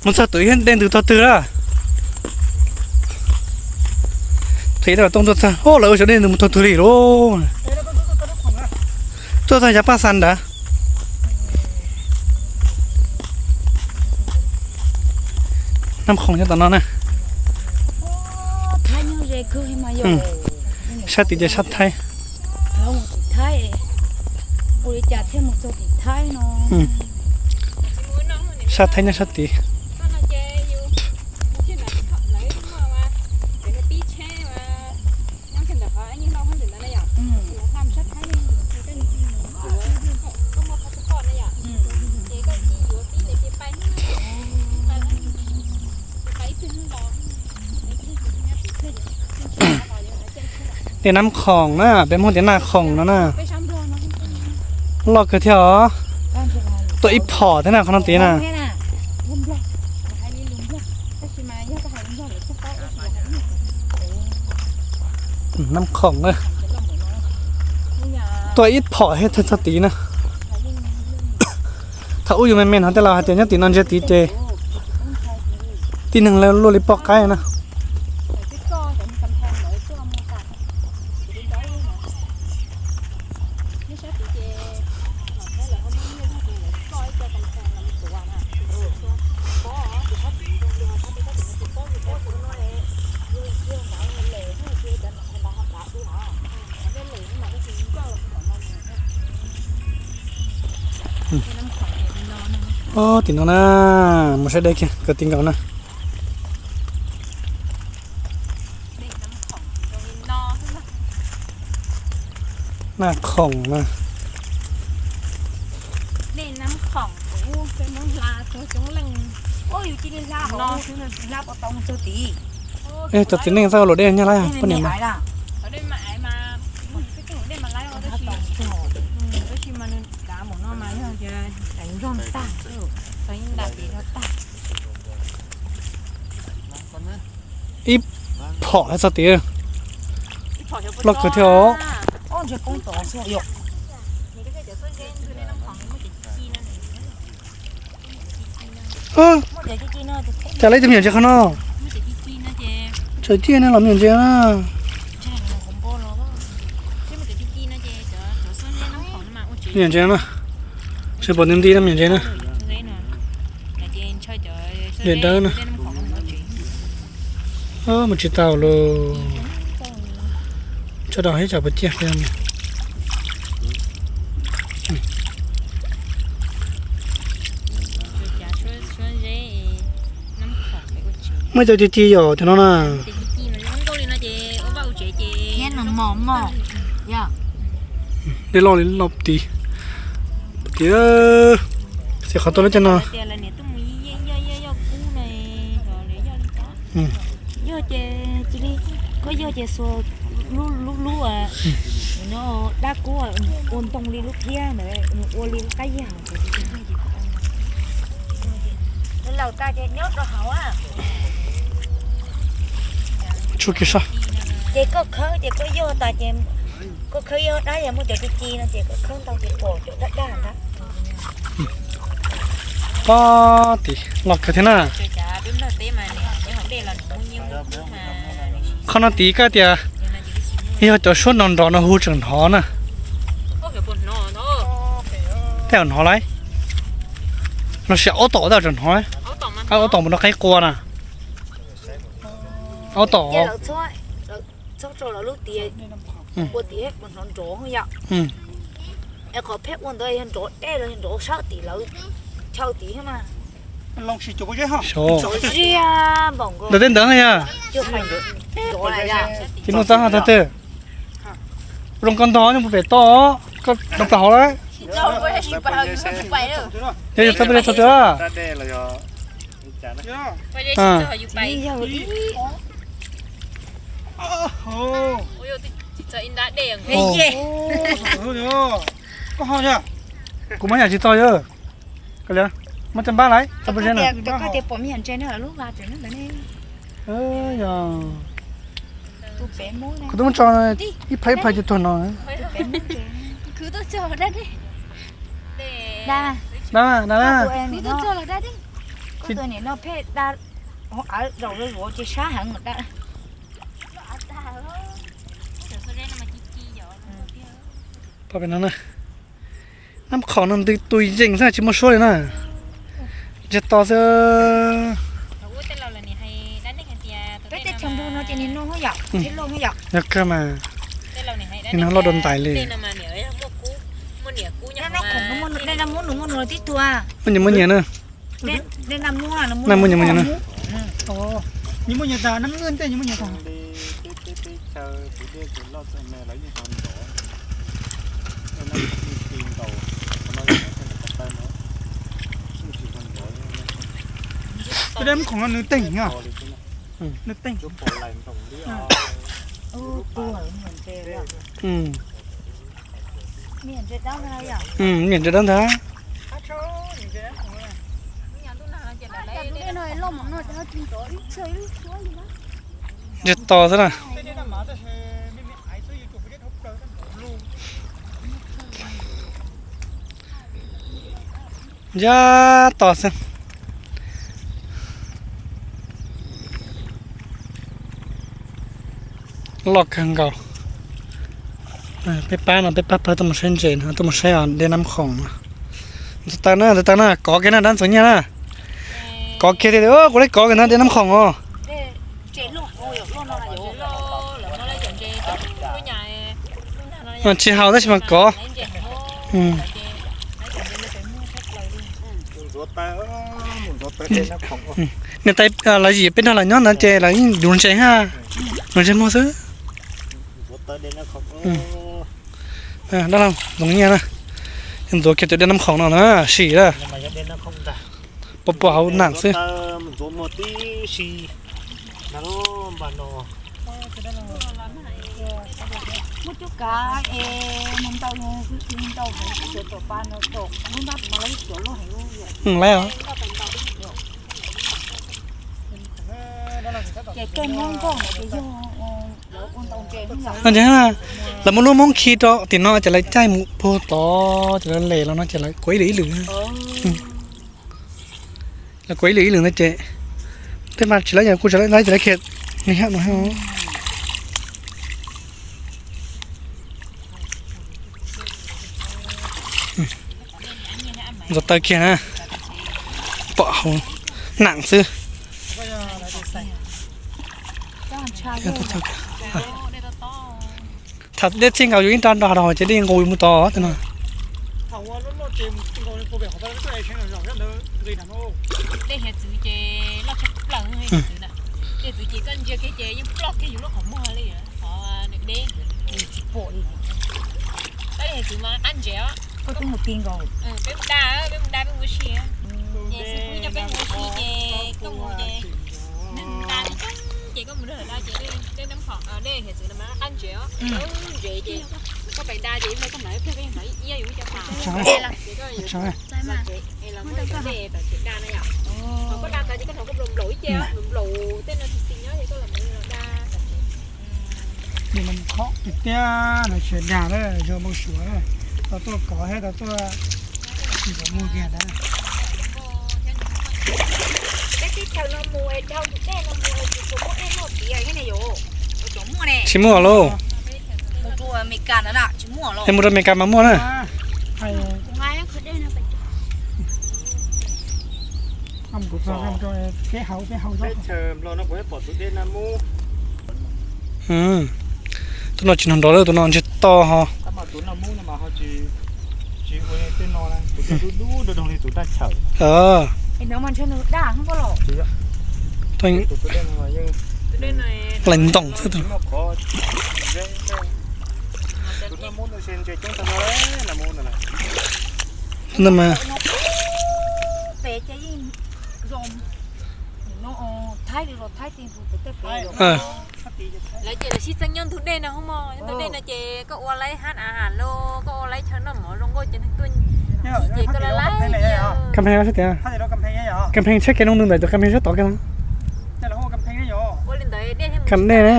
Mus txog tom dej ntws tog twg lawm? Qhib dej tooj tuaj txog, o, lawv ua cov dej ntws mus tog twg li lauj? Tuaj txog yav paj xas nrad. Nab Khoom nyob tom no na. Sab tid ces sab Thaib. Sab Thaib nyob sab tid. Dej Nab Khoom na, peb Hmoob tias Naj Khoom no na. Loj kawg thiab os. Tuaj ib phom thiab na qhov no tid na. Nab Khoom na. Tuaj ib phom thiab txog tid na. Thaum ub yus me me no tej laus hais tias nyob tim no ntsia tid ces tib neeg luaj li poj qaib na. Tim no na, mus saib dej kiag kwv tij nkaus na. Naj Khoom na. Cov txiv neej txawj luam dej nyab laj poj niam mas. Ib phom thiab txog tid. Loj kawg thiab os. Cas lawv tus me nyuam ntses qhov no? Tseem ciaj ne los me nyuam ntses na. Me nyuam ntses na. Tseem pom nti nti na me nyuam ntses na. Dawb na. Mus tsis tau lawm. Tso rau ib tsam puas ciaj. Muaj cov ci ci yom cov no na. Dej loj li loj tid. Tias, xim qhov tuaj lub caj no. Yog ces cia li, koj yog ces xuas lub lub lub, no dab kub ua ntoo li lub phiab ntawd, ua li lub qab yag. Laus tas ces nyob rau hauv. Tshuav kiag sab. Ces koj khawb ces koj yog tas ces koj khawb yog dab yog muaj cov ci ci no ces koj khawb ntau ces pom cov dab dab ntag. Pob tim los kawg thiab na. Qhov no tid koj tias yog cov suab nrov nrov no hu tseem hnov na. Tej zaum hnov lauj. Los sis aub tom tej zaum tseem hnov. Aub tom mus rau qaib qua na. Aub tom. Txhob rau lawv lub tias ua tias hnov nrov yom. Es qhov pheej ua ntawd yog nrov dej los yog nrov sab tim lawv chaw tid thiab mas. Ntawm tej ntawd yog. Ces nug txog tog twg. Zoo koj ntog nyob puag pem toj, koj nrov plaws hauv lawm. Yog txog peb tog twg. Kuv muab yam tsis txog yog. Muab caj npab lawm. Yog. Kuv twb muab tso ib phab ib phab ces tuag no. Tus niam no pheej da hauv av zaum zuav zuav ces sab heev. Pom pem no na, nab khoom no ntws tus yees xwb tsis muaj suab li na, ntsiag to xwb. Peb tej chaw nrug no ces nws no yom, yog kawg mas, nws loj dua ntais li. Nab khoom no muaj nws muaj nws tib tug. Muaj nyias muaj nyias na. Nab muaj nyias muaj nyias na. Nyias muaj nyias tas, nab tej nyias muaj nyias tas. Tej dab khoom no nws teeg, nws teeg. Nyiam ntses dawb ntag. Ntsiag to xwb na. Ntsiag to xwb. Loj kawg nkaus. Peb pab no peb pab pawg tuaj mus saib ntses no, tuaj mus saib dej nab khoom no. Ntxuav taw na, ntxuav taw na, kov kiag na dab ntxoov nyiaj na. Kov kiag tias kuv le kov kiag na dej nab khoom os. Tsis haus tab sis mas kov. Niam tais lawv yim peb nrog lawv nyob ntawd ces lawv yeej yuav ntses ha, yuav ntses muag xwb. Dab laug ntxoov nyiaj na, ntxuav kiag tus dej nab khoom no na, sim na. Pom pom hauv nam xwb. Lawv os. Lawv muab lub moob khi rau tim no ces lawv caij mus puag tod ces lawv les los no ces lawv kuav ib lwm ib lwm. Lawv kuav ib lwm ib lwm ntawd ces tej mas tsis lawv yog kuj tsis lawv ces lawv khiav ni ha no. Ntxuav taw kiag na, pom hauv nam xwb. Tham dej txij nkaus yus ib nrab nrog hav ces dej nqus mus tod tej no. Nim no khob tiag tiag na, sawv dag lawm, zoo npau suav, tau tuaj kov thiab tau tuaj ntxuav muag kiag ntawd. Tsis muaj lauj. Es mus rau Amelikas mas muaj na. Tus no tsis hnov nrov lawm, tus no ntsiag to ho. Lais ntoos xwb tus no. Lawv ces lawv sib txeeb nyob ntug dej no hos mog, ntug dej no ces koj ua laib hab a has los koj ua laib chaw noj mov zoo nkauj ces neeg tuaj ntsib ces koj laib laib. Kam pheej sab kev no ntawm cov kam pheej sab tod kiag no. Kam dej na.